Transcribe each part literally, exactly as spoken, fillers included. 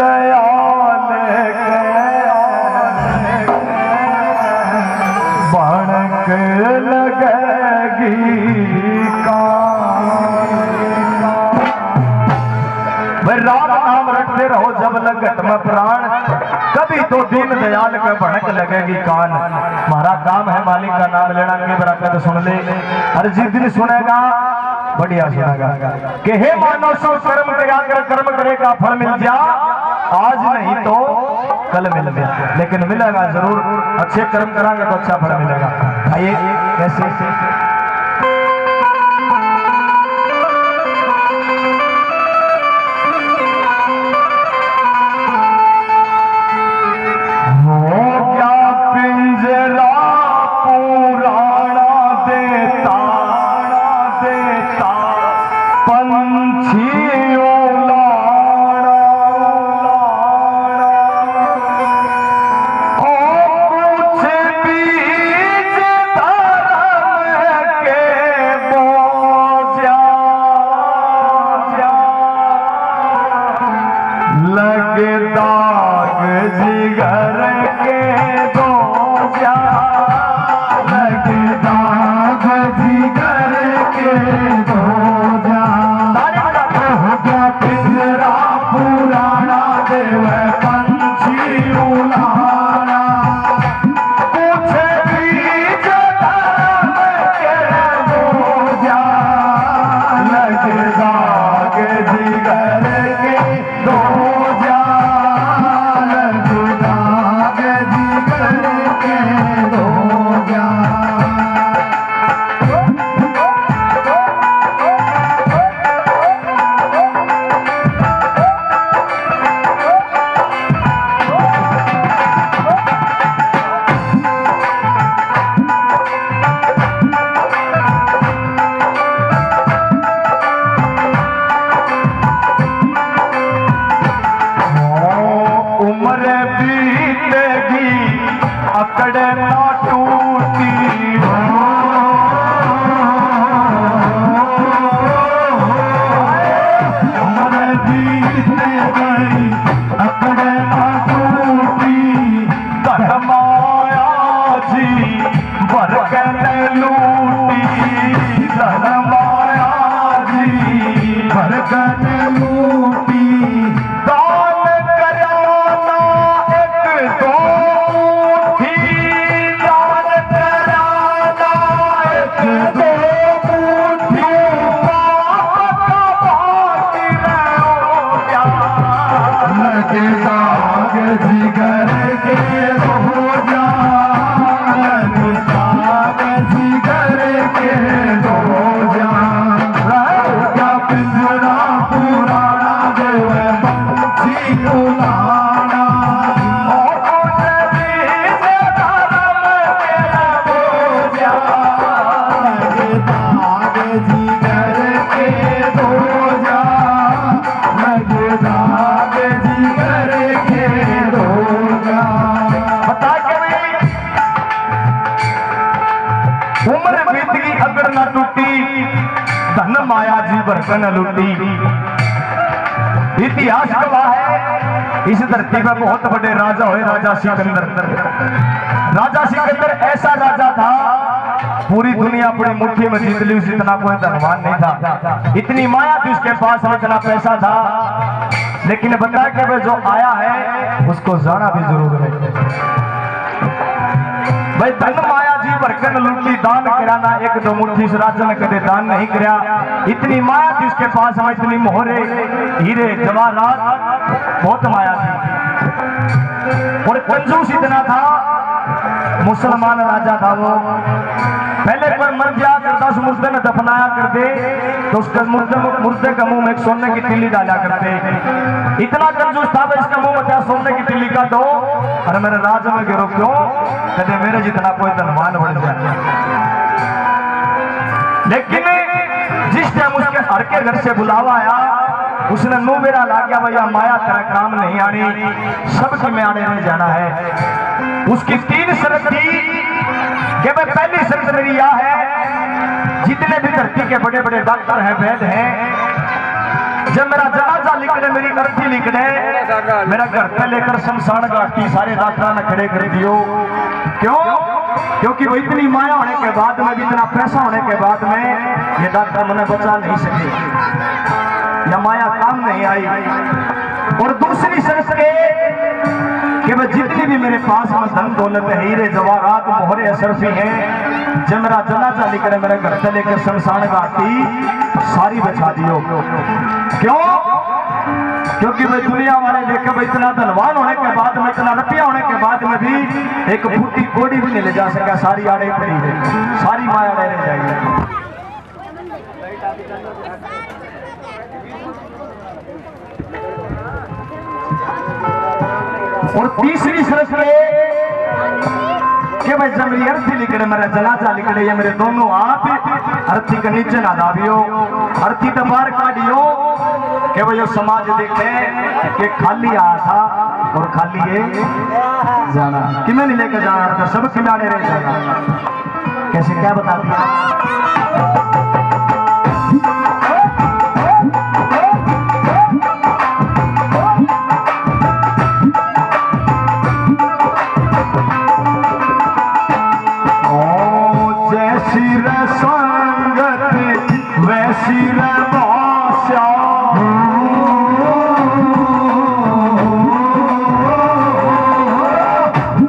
दयाल के भणक लगेगी कान। भाई, राम नाम रटते रहो जब लग घट में प्राण, कभी तो दीन दयाल के भणक लगेगी कान। म्हारा काम है मालिक का नाम लेना, के बराबर तो सुन ले। अरे जिस दिन सुनेगा, बढ़िया सुनेगा। कि हे मानव, सो कर्म करया कर, कर्म करे का फल मिल जा, आज नहीं तो कल मिल जा, लेकिन मिलेगा जरूर। अच्छे कर्म करांगे तो अच्छा फल मिलेगा। आइए, कैसे? हो गया पिंजरा पुराना देता, देता पंछी उलाड़ा। ओ कुछ बीज धर्म के बोझा, लग दाग जिगर के दो जा, लग दाग जिगर के दो जा। ताली बजा। हो गया पिंजरा पुराना, देवे पंछी उलारा। कुछ भी जन्म के दो जा, लग दाग जिगर के दो जा, लग दाग जिगर के दो जा। उम्र बीतेगी अकड़ ना टूटी। उम्र बीतेगी अकड़ ना टूटी। धर्माया जी भर कन लूटी, धर्माया जी भर कन लूटी। दान करना एक दो मुट्ठी, दान करना एक दो मुट्ठी, पाप का बाकी रहो। लग दाग जिगर के दो जा, लग दाग जिगर के दो जा। रह गया पिंजरा पुराना, देवे पंछी उलाना। ओ कुछ भी धर्म के दो जा, लग दाग जिगर के दो जा। लग दाग जिगर के दो जा। बता के भाई, उम्र बीत गई अकड़ ना टूटी, धन माया जी भर कन लूटी। इतिहास गवाह है, इस धरती पे बहुत बड़े राजा हुए, राजा सिकंदर। राजा सिकंदर ऐसा राजा था, पूरी दुनिया अपनी मुट्ठी में जीत ली, उस इतना कोई धनवान नहीं था, इतनी माया थी उसके पास में, इतना पैसा था, लेकिन बता के वे जो आया है उसको जाना भी जरूर है। भाई, धन माया जी भर कन लूटी, दान करया ना एक दो मुट्ठी, इस राजा ने कदे दान नहीं करया। इतनी माया थी उसके पास में, इतनी मोहरे, हीरे, जवाहरात, बहुत माया थी। और कंजूस इतना था, मुसलमान राजा था वो। पहले कोई मर गया करता, उस मुर्दे में दफनाया करते, तो उसके मुर्दे में, मुर्दे के मुंह में एक सोने की तिल्ली डाला करते। इतना कंजूस था भाई, इसके मुंह में क्या सोने की तिल्ली का दो, और मेरे राज में गिरो क्यों, कदे मेरे जितना कोई धनवान बन जाए। लेकिन जिस टाइम उसके हर के घर से बुलावा आया, उसने नू बेरा ला गया, भैया माया तेरा काम नहीं आनी, सबकी म्याड़े रह जाना है। उसकी तीन शर्त थी कि भाई, पहली शर्त मेरी यह है, जितने भी धरती के बड़े बड़े डॉक्टर हैं, वैद हैं, जब मेरा जनाजा लिकड़े, मेरी अर्थी लिकड़े, मेरा घर पे लेकर शमशान घाट की सारे डॉक्टर ने खड़े कर दियो। क्यों? क्योंकि वो इतनी माया होने के बाद में भी, इतना पैसा होने के बाद में ये डॉक्टर मने बचा नहीं सके, या माया काम नहीं आई। और दूसरी शर्त के कि भाई, जितनी भी मेरे पास में धन दौलत है, हीरे जवाहरात मोहरे अशरफी हैं, जब मेरा जनाजा लिकड़े, मेरे घर से लेकर शमशान घाट की सारी बचा दियो। क्यों? क्योंकि भाई, दुनिया वाले देखे भाई, इतना धनवान होने के बाद में, इतना रुपया होने के बाद में भी एक फूटी कोड़ी भी नहीं ले जा सका, सारी आड़े पड़ी है, सारी माया आड़े रह जाएगी। और तीसरी शर्त ये कि भाई, जब मेरी अर्थी लिकड़े, मेरा जनाजा लिकड़े, ये मेरे दोनों हाथ अर्थी के नीचे ना दाबियो, अर्थी तो बाहर काढ़ियो कि भाई, यो समाज देखे कि खाली आया था और खाली ये जाना। कि मैं नहीं लेके जाना था, सब किनारे रह जाना। कैसे, क्या बता दिया? ओ, जैसी रे संगत, वैसी रे भाषा।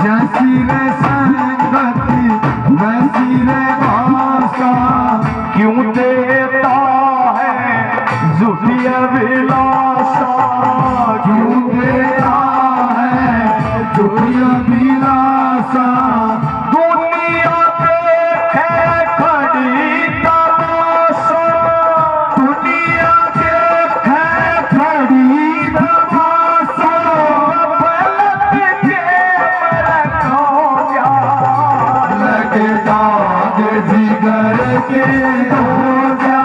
जैसी रे संगति, वैसी रे भाषा। क्यों देता है झूठी अभिलाषा? क्यों देता है झूठी अभिलाषा? दुनिया देखे खड़ी तमाशा। दुनिया देखे खड़ी तमाशा। गफलत के मैं खो गया। लगे दाग जिगर के धो जा।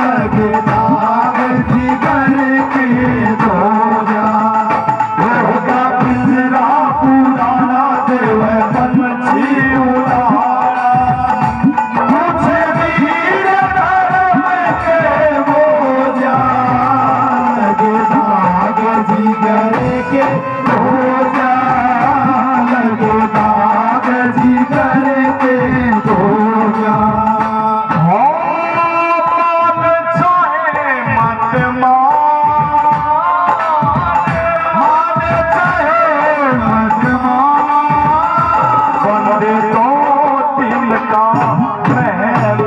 लगे दाग जिगर के धो जा। होगा पिंजरा पुराना, देवे पंछी उड़ाना। कुछ वीर धर्म के बोझा, लगे दाग जिगर के बोझा, लगे दाग जिगर के बोझा। हाँ, मान चाहे मत मान, मान चाहे मत मान, बंदे दो दिन का मेहमान।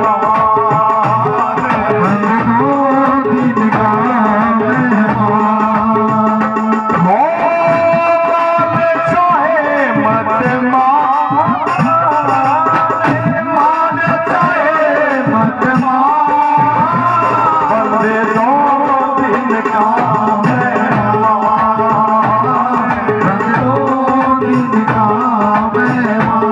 बंदे दो दिन का मेहमान। हो मान चाहे मत मान, मान चाहे मत मान, बंदे दो दिन का मेहमान, बंदे दो दिन का मेहमान।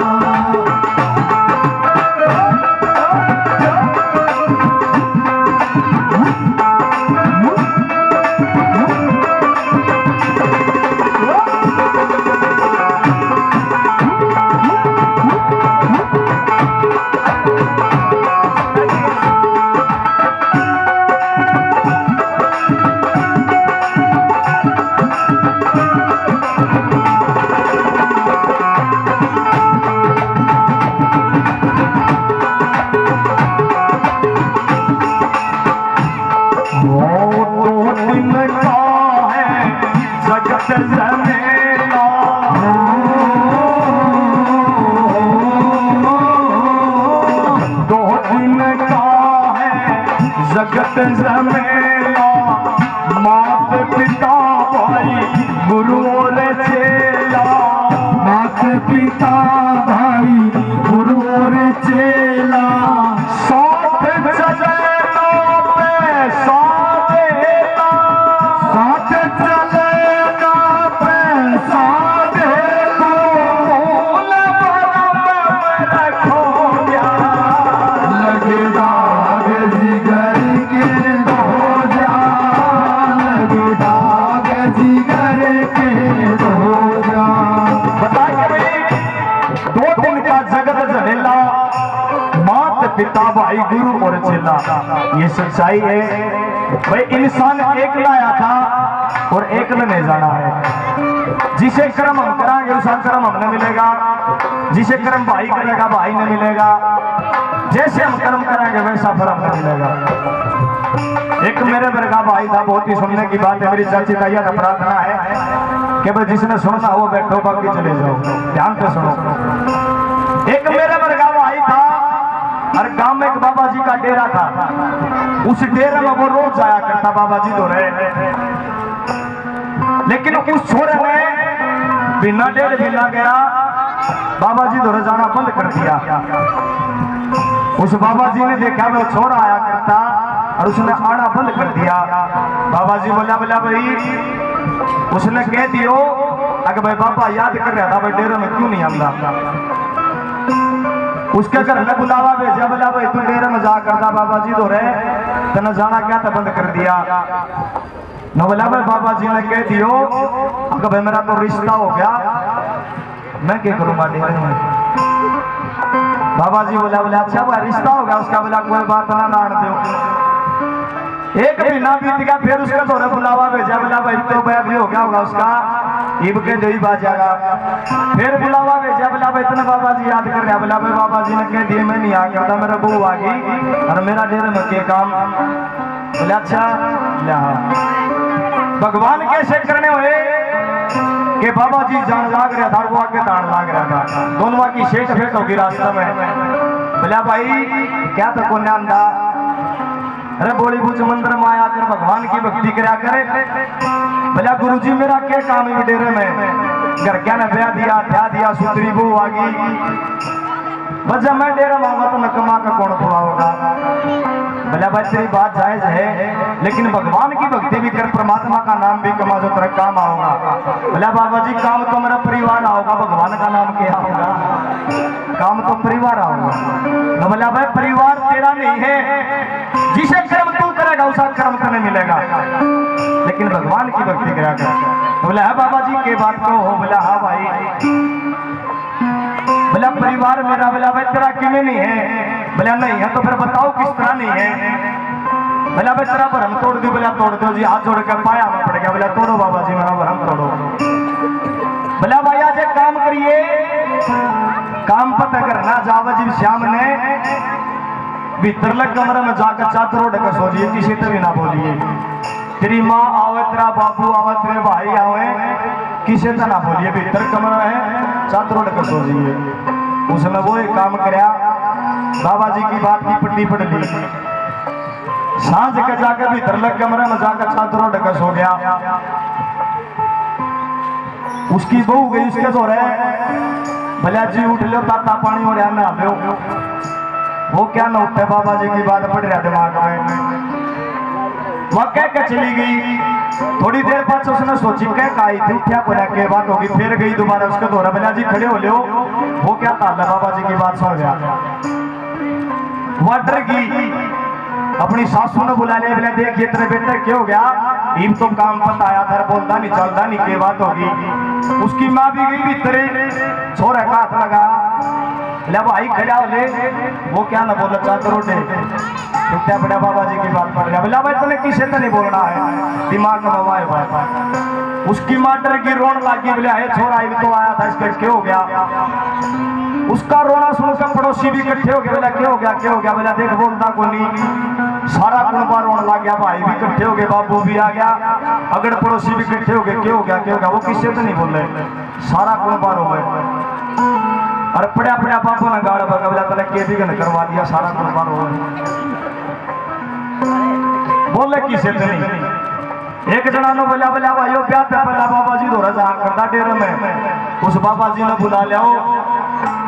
वो दो दिन का है जगत झमेला। दो दिन का है जगत झमेला। मात पिता भाई गुरु और चेला। मात पिता भाई गुरु और चेला। साथ चलना पैसा देना। साथ चलना पैसा देना। मूल भरम में खो गया। लगे दाग जिगर के धो जा। लगे दाग जिगर के धो जा। बताइए भाई, दो दिन का जगत झमेला, मात पिता भाई गुरु और चेला, ये सच्चाई है। भाई, इंसान एकला आया था और एकला नहीं जाना है। जिसे कर्म हम करांगे, उसा कर्म हमने मिलेगा। जिसे कर्म भाई करेगा, भाई ने मिलेगा। जैसे हम कर्म करांगे, वैसा फल हमने मिलेगा। एक मेरे वर्गा भाई था, बहुत ही सुनने की बात है, मेरी चाची ताइया का प्रार्थना है कि भाई, जिसने सुनना हो बैठो, बाकी चले जाओ, ध्यान से सुनो। एक मेरे वर्गा भाई था, हर गांव में एक बाबा जी का डेरा था। उस डेरे में वो रोज जाया करता बाबा जी धोरे। लेकिन उस छोरे ने महीना डेढ़ महीना गया, बाबा जी धोरे जाना बंद कर दिया। उस बाबा जी ने देखा, वो छोरा आया करता और उसने आना बंद कर दिया। बाबा जी बोला, बोला, भाई, उसने कह दियो, अगर भाई बाबा याद कर रहा था, भाई डेरे में क्यों नहीं आंदा? उसके घर ने बुलावा भेजा, बोला, भाई, तू डेरे में जा करता बाबा जी धोरे, तने जाना क्या था बंद कर दिया? न बोला, भाई, बाबा जी ने कह दियो, अगर भाई मेरा तो रिश्ता हो गया, मैं क्या करूंगा डेरे में? बाबा जी बोला, बोला, अच्छा, भाई, रिश्ता हो गया उसका? बोला, कोई बात ना, नान दो। एक महीना बीत गया, फिर उसके धोरे बुलावा भेजा, बोला, भाई, तो भाई अभी हो गया होगा उसका, इब के दे ही बाजेगा। फिर बुलावा भेजा, बोला, भाई, इतने बाबा जी याद कर रहा? बोला, भाई, बाबा जी ने कह दिए, मैं नहीं आ करता, मेरा बहू आ गई और मेरा डेरे में के काम। बोले, अच्छा, ले आ। भगवान कैसे करने हुए कि बाबा जी जान लाग रहा था और वो आगे तान लाग रहा था, दोनों की सेट फेट होगी रास्ते में। बोला, भाई, क्या तो कोन्या आंदा? अरे, बोली बुझ मंदिर में आया कर, भगवान की भक्ति करया करे। बोला, गुरु जी, मेरा क्या काम है डेरे में? घर क्या ने ब्याह दिया, ठा दिया, सुतरी बहू आ गई। बस जब मैं डेरे में आऊंगा तो मैं कमा का कौन खुआऊंगा? बोला, भाई, तेरी बात जायज है, लेकिन भगवान की भक्ति भी कर, परमात्मा का नाम भी कमा, जो तेरा काम आओगा। बोला, बाबा जी, काम तो मेरा परिवार आओगा, भगवान का नाम क्या होगा? काम तो परिवार आओगा। तो बोला, भाई, परिवार तेरा नहीं है, जिसे कर्म तू करेगा, उसा कर्म तने मिलेगा, लेकिन भगवान की भक्ति करा कर। तो बोला, है बाबा जी, के बात को हो? बोला, हाँ भाई। बोला, परिवार मेरा, बोला, भाई, तेरा किमें नहीं है? बोला, नहीं है। तो फिर बताओ, किस तरह नहीं है? बोला, भाई, तेरा भरम तोड़ दूं? बोला, तोड़ दो जी। हाथ जोड़ के पाया में पड़ गया, बोला, तोड़ो बाबा जी, मेरा भरम तोड़ो। बोला, भाई, आज एक काम करिए, काम पता करना जावे जी, शाम ने भीतरले कमरे में जाकर चादर ओढ़ के सो जाइए, किसी से भी ना बोलिए। तेरी माँ आवे, तेरा बाबू आवे, तेरे भाई आवे, किसे से ना बोलिए, भीतर कमरा है, चादर ओढ़ के सो जाइए। उसने वो एक काम करया, बाबा जी की बात की पट्टी पढ़ ली। सांझ के जाके भीतरले कमरे में जाकर चादर ओढ़ के सो गया। उसकी बहू गई उसके धोरे, बोला, जी उठ लो, ताता पानी हो रहा, नहा लो। वो क्या न उठे, बाबा जी की बात पढ़ रहा दिमाग में। वह कह के चली गई। थोड़ी देर बाद उसने सोची, कह के आई थी, उठा बोला, के बात होगी? फिर गई दोबारा उसके धोरे, बोला, जी खड़े हो लो, वो क्या था? बाबा जी की बात सुन रहा। वह डर गई, अपनी सासू ने बुला लिया, बोला, देख, ये तेरे बेटे क्या हो गया? इब तो काम पता आया था, बोलता नहीं, चलता नहीं, के बात होगी? उसकी माँ भी गई भीतर, छोरे का हाथ लगा, ले भाई, खड़ा हो ले। वो क्या ना बोला, चादर ओढ़े, टूटा पड़ा बाबा जी की बात पढ़ रहा। बोला, भाई, तूने किसे तो नहीं बोलना है, दिमाग में वाए वाए। उसकी माँ डर की रोन लागी, बोले, हे छोरा, इब तो आया था, इसके क्या हो गया? उसका रोना सुनकर पड़ोसी भी इकट्ठे हो गए। बोला, क्या हो गया, क्या हो गया? बोला, देख, बोलता कोनी। सारा कुनबा रोन लग गया, भाई भी इकट्ठे हो गए, बाबू भी आ गया, अगड़ पड़ोसी भी इकट्ठे हो गए। क्या हो गया, क्या हो गया? वो किसे तो नहीं बोले, सारा कुनबा रोवे। और पड़ा पड़ा बाबू ने गाल बका, बोला, तने के भी गन करवा दिया, सारा कुनबा रोवे। बोले, किसे तो नहीं। एक जना ने बोला, बोला, भाई, यो ब्याह ते पहला बाबा जी धोरे जाया करता डेरे में, उस बाबा जी ने बुला लिया हो,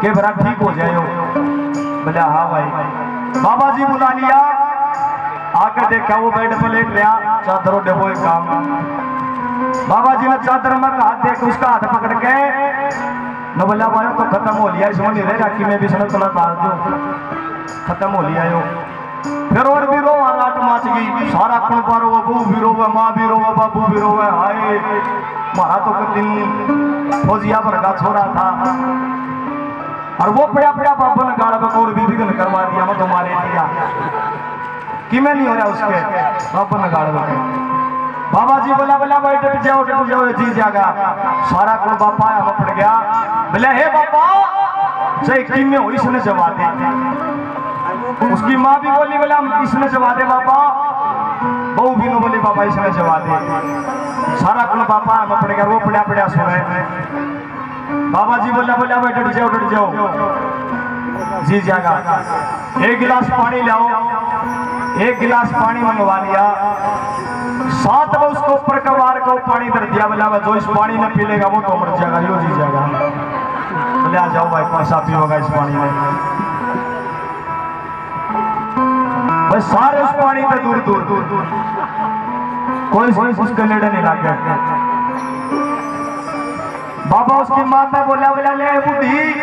के बेरा ठीक हो जायो। बोला, हाँ भाई। बाबा जी बुला लिया, आके देखा वो बेड पे लेट रहा, चादर ओढ़े, वो एक काम। बाबा जी ने चादर में हाथ दे के उसका हाथ पकड़ के न बोला, भाई, तो खत्म हो लिया, इसमें नहीं रह रखी, मैं भी इसने तला डाल दूं, खत्म हो लिया यो। फिर और भी रोवा राट माच गई, सारा कुनबा रोवे, बहू भी रोवे, माँ भी रोवे, बाबू भी रोवे, हाय, म्हारा तो दिन फौजिया वर्गा छोरा था। और वो पड़ा पड़ा बाबू ने गाल बका और भी विघ्न करवा दिया, मैं तो मारे दिया। किमें नहीं हो रहा उसके, बाबा ने गाड़ बके। बाबा जी बोला, बोला, "भाई, डट जाओ, डट जाओ, ये जी जाएगा।" सारा कुल बाबा आया, पड़ गया। बोले, "हे बाबा, चाहे किमें हो, इसने जवा दे।" उसकी माँ भी बोली, बोला, "हम इसने जवा दे बाबा।" बहू भी नु बोली, "बाबा, इसने जवा दे।" सारा कुल बाबा आया, पड़ गया, वो पड़ा पड़ा सुने। बाबा जी बोला, बोला, "भाई, डट जाओ, डट जाओ, जी जाएगा।" एक गिलास पानी लाओ, एक गिलास पानी मंगवा लिया। सात वो उसके ऊपर कबार को पानी धर दिया, बोला, "भाई, जो इस पानी ने पी लेगा, वो तो मर जाएगा, यो जी जाएगा।" बोले, "आ जाओ भाई, कौन सा पीओगा इस पानी में?" भाई, सारे उस पानी पे दूर दूर, कोई उसके नेड़े नहीं लग गया। बाबा उसकी माँ पे बोला, बोला, "ले बूढ़ी,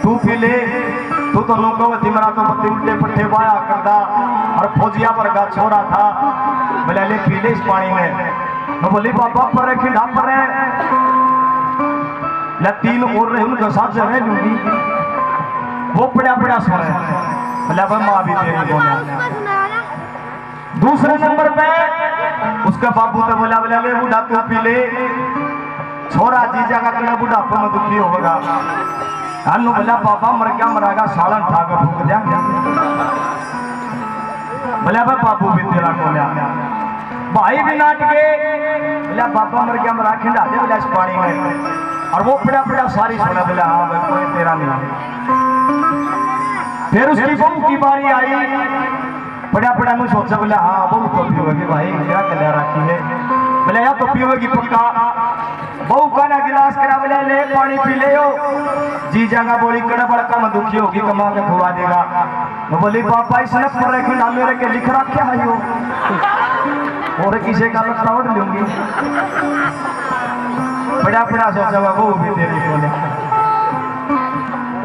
तू पी ले, तू तो लोगों में तिमरा तो पत्ते उल्टे पट्टे बाया करदा और फौजिया वर्गा छोरा था।" बोला, "ले पी ले इस पानी में।" मैं बोली, "बाबा, परे खिंडा परे, ले तीन और रहे, उनके साथ रह लूंगी।" वो पड़ा पड़ा सुने। बोला, "भाई, माँ भी तेरी बोला।" दूसरे नंबर पे उसका बाबू तो बोला, बोला, "ले बूढ़ा, तू पी ले, छोरा जी जाएगा, तेरा बुढ़ापे में दुखी होगा।" कानू बोला, "बाबा, मर गया, मरागा, सालन ठा के फूक देंगे।" बोला, "भाई, बाबू भी तेरा को लिया।" भाई भी नाट के बोला, "बाबा, मर गया, मरा, खिंडा दे," बोला, "इस पानी में।" और वो पड़ा पड़ा सारी सुना, बोला, "हाँ भाई, कोई तेरा नहीं है।" फिर उसकी बहू की बारी आई, पड़ा पड़ा नु सोचा, बोला, "हाँ, बहू तो पीवेगी भाई, क्या कल्या रखी है।" बोला, "या तो पीवेगी पक्का।" बहू का ना गिलास करा, बोला, "ले पानी पी ले यो।" जी जाएगा, बोली, "कड़े बड़का में दुखी होगी, कमा के खुआ देगा।" मैं बोली, "बाबा, इसने परे खिंडा मेरे के लिख रखा है यो, और किसी का लत्ता ओढ़ लूंगी।" पड़ा पड़ा सोचा, बहू भी तेरी बोले।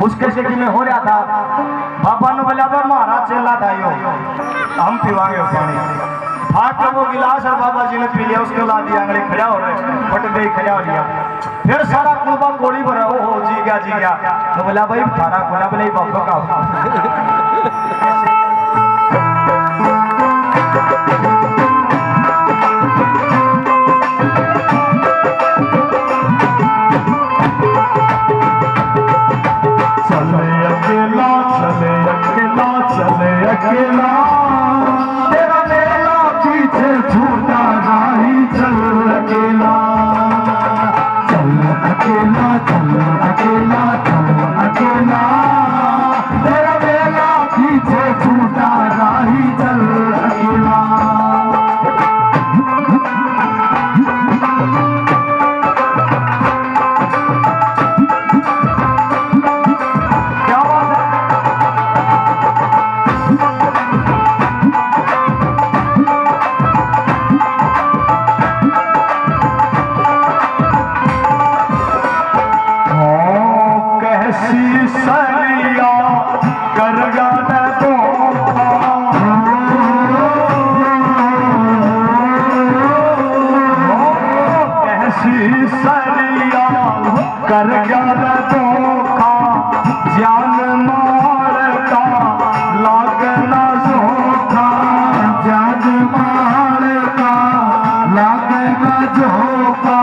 उसके से कि मैं हो रहा था, बाबा ने बोला, "बे, म्हारा चेला था यो, हम पीवांगे वो पानी।" फाट के वो गिलास और बाबा जी ने पी लिया, उसके ला दिया आंगली, खड़ा हो रहे, पट दे खड़ा हो लिया। फिर सारा कुलबा गोली भरा, "ओ हो, जी गया, जी गया।" तो बोला, "भाई, थारा कोना बोले बाबा का।" चल अकेला, चल अकेला, चल अकेला, तेरा मेला पीछे छूटा राही, चल अकेला। चल अकेला, चल अकेला, चल अकेला, तेरा मेला पीछे छूटा राही, चल अकेला। क्या बात है? ओ, कैसी सरिया कर जाने धोखा। ओ, कैसी सरिया कर गया रे धोखा, जान मार का लागे ना झोंका। जान मार का लागे ना झोंका,